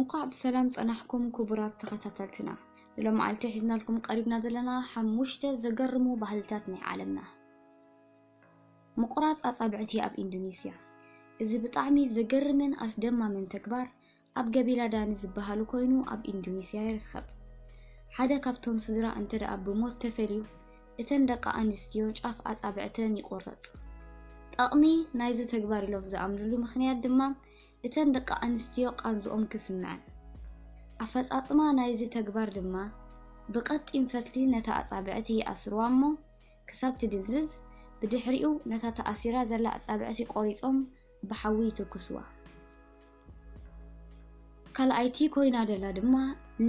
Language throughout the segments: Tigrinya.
እንኳዕ ብሰላም ጸናሕኩም ክቡራት ተኸታተልትና። ንሎምዓልቲ ሒዝናልኩም ቀሪብና ዘለና ሓሙሽተ ዘገርሙ ባህልታት ናይ ዓለምና። ምቑራጽ ኣጻብዕቲ ኣብ ኢንዶኔስያ። እዚ ብጣዕሚ ዘገርምን ኣስደማምን ተግባር ኣብ ገቢላ ዳኒ ዝበሃሉ ኮይኑ ኣብ ኢንዶኔስያ ይርከብ። ሓደ ካብቶም ስድራ እንተ ደኣ ብሞት ተፈልዩ፣ እተን ደቂ ኣንስትዮ ጫፍ ኣጻብዕተን ይቆረጽ። ጠቕሚ ናይዚ ተግባር ኢሎም ዝኣምንሉ ምኽንያት ድማ እተን ደቂ ኣንስትዮ ቃንዝኦም ክስምዐን። ኣፈጻጽማ ናይዚ ተግባር ድማ ብቐጢን ፈትሊ ነታ ኣጻብዕቲ ይኣስርዋ እሞ ክሳብ ትድንዝዝ፣ ብድሕሪኡ ነታ ተኣሲራ ዘላ ኣጻብዕቲ ቆሪጾም ብሓዊ ይትኩስዋ። ካልኣይቲ ኮይና ደላ ድማ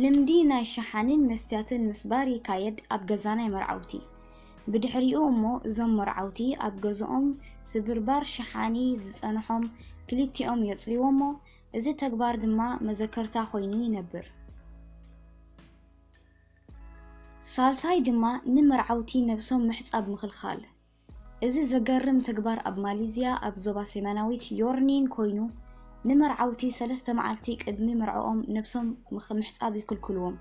ልምዲ ናይ ሸሓኒን መስትያትን ምስባር ይካየድ ኣብ ገዛ ናይ መርዓውቲ። ብድሕሪኡ እሞ እዞም መርዓውቲ ኣብ ገዝኦም ስብርባር ሸሓኒ ዝጸንሖም ክልቲኦም የጽርይዎ እሞ እዚ ተግባር ድማ መዘከርታ ኮይኑ ይነብር። ሳልሳይ ድማ ንመርዓውቲ ነብሶም ምሕጻብ ምኽልኻል። እዚ ዘገርም ተግባር ኣብ ማሊዝያ ኣብ ዞባ ሰሜናዊት ዮርኒን ኮይኑ ንመርዓውቲ ሰለስተ መዓልቲ ቅድሚ መርዓኦም ነብሶም ምኽ-፣ ምሕጻብ ይክልክልዎም።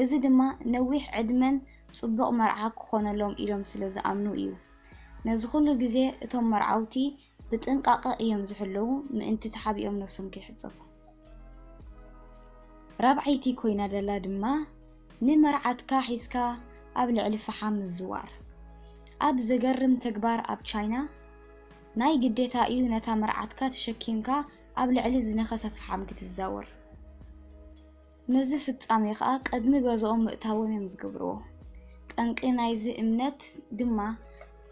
እዚ ድማ ነዊሕ ዕድመን ጽቡቕ መርዓ ክኾነሎም ኢሎም ስለ ዝኣምኑ እዩ። ነዚ ኩሉ ግዜ እቶም መርዓውቲ ብጥንቃቐ እዮም ዝሕለዉ ምእንቲ ተሓቢኦም ነብሶም ከይሕጸቡ። ራብዓይቲ ኮይና ደላ ድማ ንመርዓትካ ሒዝካ ኣብ ልዕሊ ፈሓም ምዝዋር። ኣብ ዘገርም ተግባር ኣብ ቻይና ናይ ግዴታ እዩ ነታ መርዓትካ ተሸኪምካ ኣብ ልዕሊ ዝነኸሰ ፈሓም ክትዛወር። ነዚ ፍጻሜ ኸኣ ቅድሚ ገዝኦም ምእታዎም እዮም ዝገብርዎ። ጠንቂ ናይዚ እምነት ድማ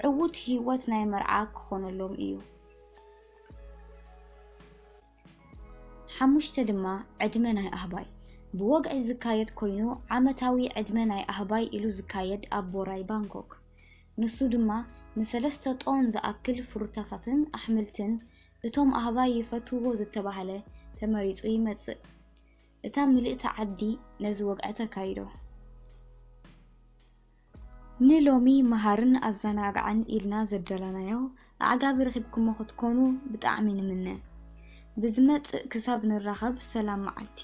ዕዉት ህይወት ናይ መርዓ ክኾነሎም እዩ። ሓሙሽተ ድማ ዕድመ ናይ ኣህባይ። ብወግዒ ዝካየድ ኮይኑ ዓመታዊ ዕድመ ናይ ኣህባይ ኢሉ ዝካየድ ኣብ ቦራይ ባንኮክ። ንሱ ድማ ንሰለስተ ጦን ዝኣክል ፍሩታታትን ኣሕምልትን እቶም ኣህባይ ይፈትውዎ ዝተባህለ ተመሪጹ ይመጽእ። እታ ምልእቲ ዓዲ ነዚ ወግዒ ተካይዶ። ንሎሚ መሃርን ኣዘናጋዕን ኢልና ዘዳለናዮ ኣዕጋቢ ረኺብኩሞ ክትኮኑ ብጣዕሚ ንምነ። ብዝመጽእ ክሳብ ንራኸብ ሰላም መዓልቲ።